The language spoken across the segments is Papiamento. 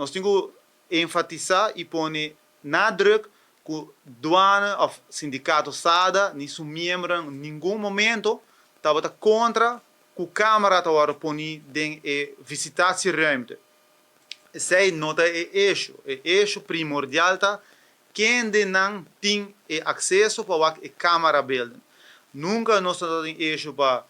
Nos tin ku enfatisá i pone nadruk ku duana òf sindikato SADA ni su miembronan ningun momento tabata kontra ku kámara ta wòrdu poní den e visitatieruimte. Esei no ta e issue. E issue primordial ta kendenan tin e akseso pa wak e kámarabeelden. Nunka nos no tabatin issue pa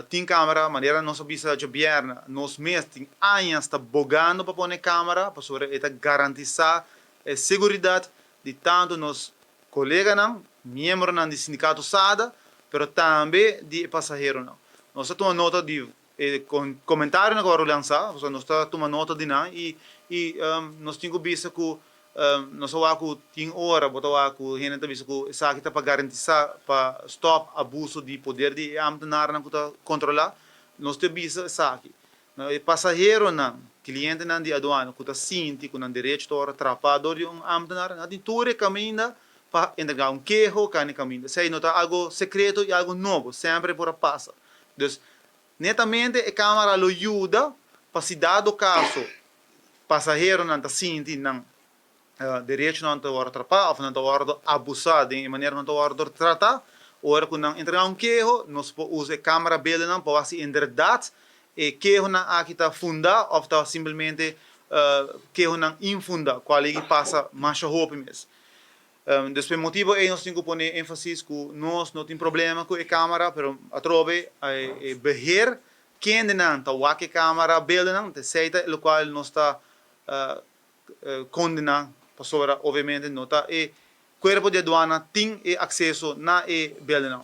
tin kámara, manera nos a bisa djabièrnè, nos mes tin añas ta bogando pa pone kámara pasobra e ta garantisá e seguridat di tantu nos koleganan, miembronan di sindikato SADA, pero tambe di e pasaheronan. Nos ta tuma nota di e komentarionan ku a wòrdu lansá, pasobra nos ta tuma nota di nan i i nos tin ku bisa ku nos a wak ku tin ora bo ta wak ku hende ta bisa ku esaki ta pa garantisá pa stòp abuso di poder di e ámtenarnan ku ta kontrolá. Nos ta bisa esaki. E pasaheronan, klientenan di aduana ku ta sinti ku nan derecho ta wòrdu trapá dor di un ámtenar, nan tin tur e kaminda pa entregá un keho kende kaminda. Esei no ta algu sekreto i algu nobo, semper e por a pasa. Dus, netamente e kámara lo yuda pa si dado kaso pasaheronan ta sinti nan derechonan ta wòrdu trapá òf nan ta wòrdu abusá den e manera ku nan ta wòrdu tratá. Ora ku nan entregá un keho, nos por usa e kámara beeldennan pa wak si inderdat e kehonan aki ta fundá òf ta simplemente kehonan infundá, kual ei pasa masha hopi mes. Dus pa e motibu ei nos tin ku pone énfasis ku nos no tin problema ku e kámara, pero atrobe e beheer kendenan ta wak e kámara beeldennan, ta esei ta lokual nos ta kondená pasobra obviamente no ta e kuerpo di aduana tin e akseso na e beldennan.